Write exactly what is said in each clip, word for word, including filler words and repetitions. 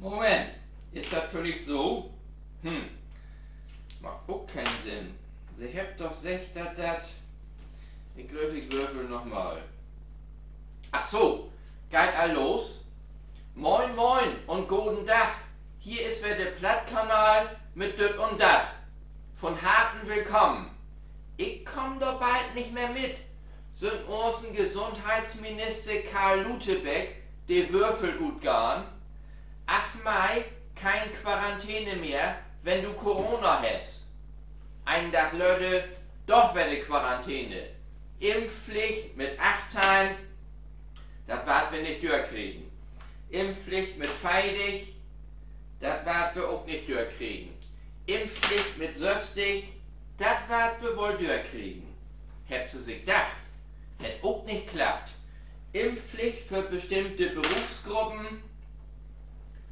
Moment, is dat villicht so? Hm, maakt ok keen Sinn. Se hebbt doch seggt, dat dat, ik glööv, ik würfel noch mal. Ach so, geiht al los. Moin, moin un goden Dag. Hier is weer de Plattkanal mit Düt un Dat. Von Harten willkamen. Ik kaam dor bald nich mehr mit, sünd unsen Gesundheitsminister Karl Lauterbach de Würfel utgahn. Af Mai keen Quarantäne mehr, wenn du Corona hest. Een Dag later doch wedder Quarantäne. Impfpflicht mit achtteihn, dat warrt wi nich dörkriegen. Impfpflicht mit veertig, dat warrt wi ok nich dörkriegen. Impfpflicht mit sösstig, dat warrt wi woll dörkriegen, hebbt se sik dacht. Hett ok nich klappt. Impfpflicht för bestimmte Berufsgruppen,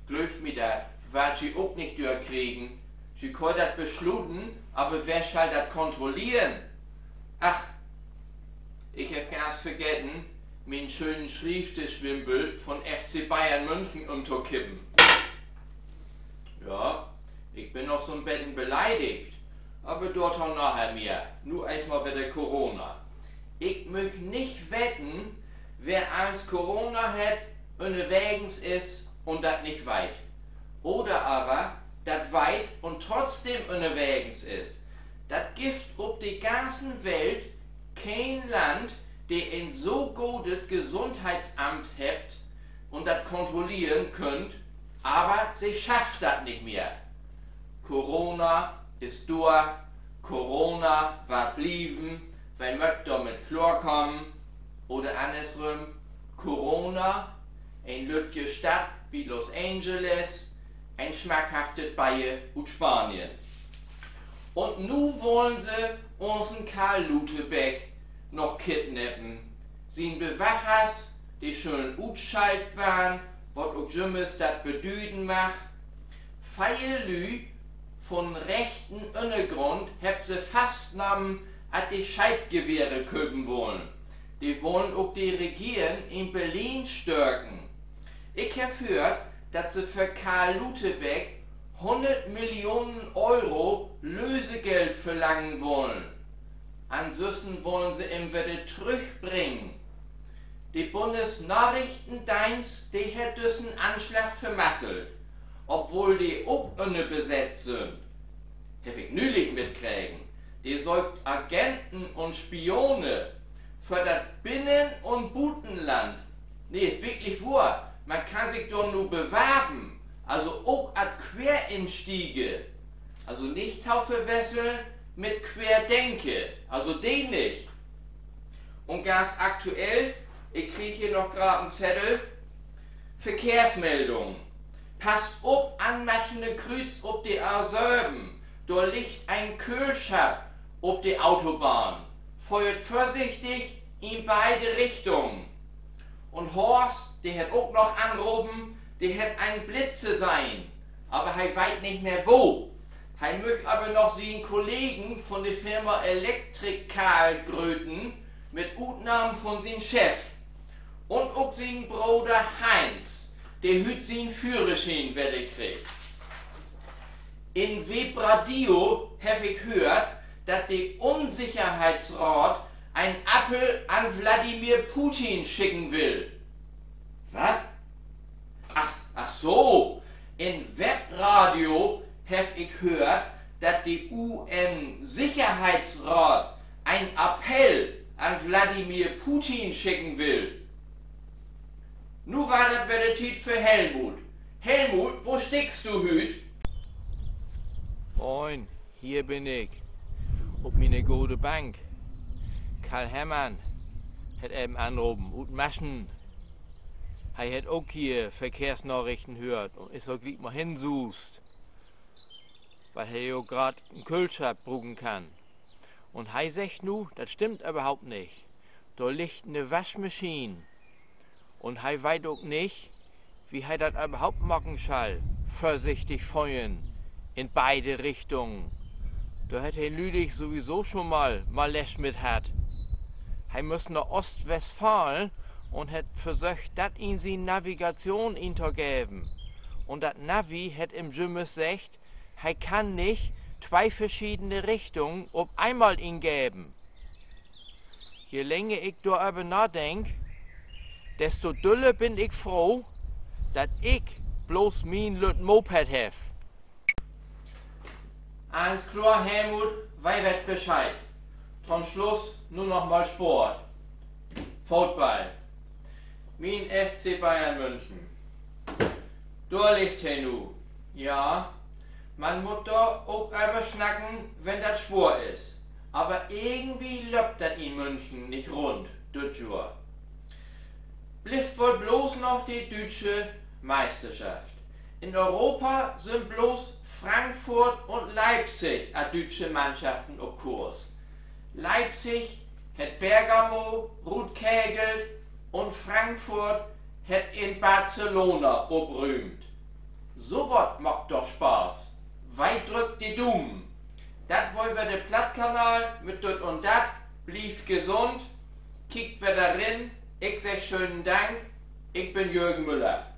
glöövt mi dat, warrt ji ok nich dörkriegen. Ji köönt dat besluten, aver wer schall dat kontrolleren? Ach, ik heff ganz vergeten, mien schönen Schrievdischwimpel von F C Bayern München ümtokippen. Ja, ik bün noch so'n beten beleidigt, aver dorto naher mehr. Nu eerstmal wedder Corona. Ik müch nich weten, wer allens Corona hett, ünnerwegens is un dat nich weit. Oder aver dat weit un trotzdem ünnerwegens is. Dat gifft op de ganzen Welt keen Land, de en so godet Gesundheitsamt hebbt un dat kontrolleren köönt, aver se schafft dat nich mehr. Corona is dor, Corona warrt blieven, wi mööt dormit kloorkamen. Oder annersrüm: Corona, en lüttje Stadt bi Los Angeles, en smackhaftet Beer ut Spanien. Un nu wullen se unsen Karl Lauterbach noch kidnappen. Sien Bewachers, de schullen utschalt warrn, wat ok jümmers dat bedüden mag. Vele Lüüd von rechten Ünnergrund hebbt se fastnahmen, as de Schietgewehre köpen wullen. De wullen ok de Regeren in Berlin störken. Ik heff höört, dat se för Karl Lauterbach hunnert Millionen Euro Lösegeld verlangen wullen. Ansünsten wullen se em wedder trüchbringen. De Bundesnarichtendeenst, de hett düssen Anslag vermasselt, obwohl de ok ünnerbesett sünd. Heff ik nülich mitkregen. De söökt Agenten un Spione för dat Binnen- un Butenland. Nee, is wirklich wohr. Man kann sik dor nu bewarven. Also ok as Quereinstieger. Also nich to verwesseln mit Querdenker. Also de nich. Un ganz aktuell, ik krieg hier noch graad en Zeddel. Verkehrsmeldung. Passt op, an Maschenekrüüz op de A söven. Dor liggt en Köhlschapp op de Autobahn. Föhrt vörsichtig in beide Richtungen. Un Horst, de hett ok noch anropen, de hett en Blitzer sehn. Aver he weet nich mehr wo. He müch aver noch sien Kollegen von de Firma Electric Karl gröten, mit Utnahm von sien Chef. Un ok sien Broder Heinz, de hüüt sien Führerschien wedder kriggt. In Webradio heff ik höört, dat de Unsicherheitsraat en Appel an Wladimir Putin schicken will. Wat? Ach, ach so. In Webradio heff ik höört, dat de U-N-Sicherheitsraat en Appell an Wladimir Putin schicken will. Nu warrt dat wedder Tiet för Helmut. Helmut, wo stickst du hüüt? Moin, hier bün ik. Op miene gode Bank. Karl Hermann hett even anropen, ut Maschen. He hett ok hier Verkehrsnarichten höört un is ok gliek mal hensuust, wiel he jo graad en Köhlschapp bruken kann. Un he seggt nu, dat stimmt överhaupt nich. Dor liggt 'ne Waschmaschien. Un he weet ok nich, wie he dat överhaupt maken schall, vörsichtig föhren in beide Richtungen. Dor hett he nülich sowieso schon mal Malesch mit hatt. He müss na Oostwestfalen un hett versöcht, dat in sien Navigation intogeven. Un dat Navi hett em jümmers seggt, he kann nich twee verschiedene Richtungen op eenmal ingeven. Je länger ik doröver nadenk, desto düller bün ik froh, dat ik blots mien lütt Moped heff. Allens kloor, Helmut, wi weet Bescheed. To'n Sluss nu noch mal Sport. Football. Mien F C Bayern München. Dor liggt he nu. Ja, man mutt dor ok över snacken, wenn dat swoor is. Aver irgendwie löppt dat in München nich rund düt Johr. Blifft woll blots noch de düütsche Meisterschaft. In Europa sünd blots Frankfurt un Leipzig as düütsche Mannschaften op Kurs. Leipzig hett Bergamo rutkegelt un Frankfurt hett in Barcelona oprüümt. So wat maakt doch Spaaß. Wi drückt de Dumen. Dat weer wedder de Plattkanal mit Düt un Dat. Blievt gesund, kiekt wedder rin. Ik segg schönen Dank. Ik bün Jürgen Müller.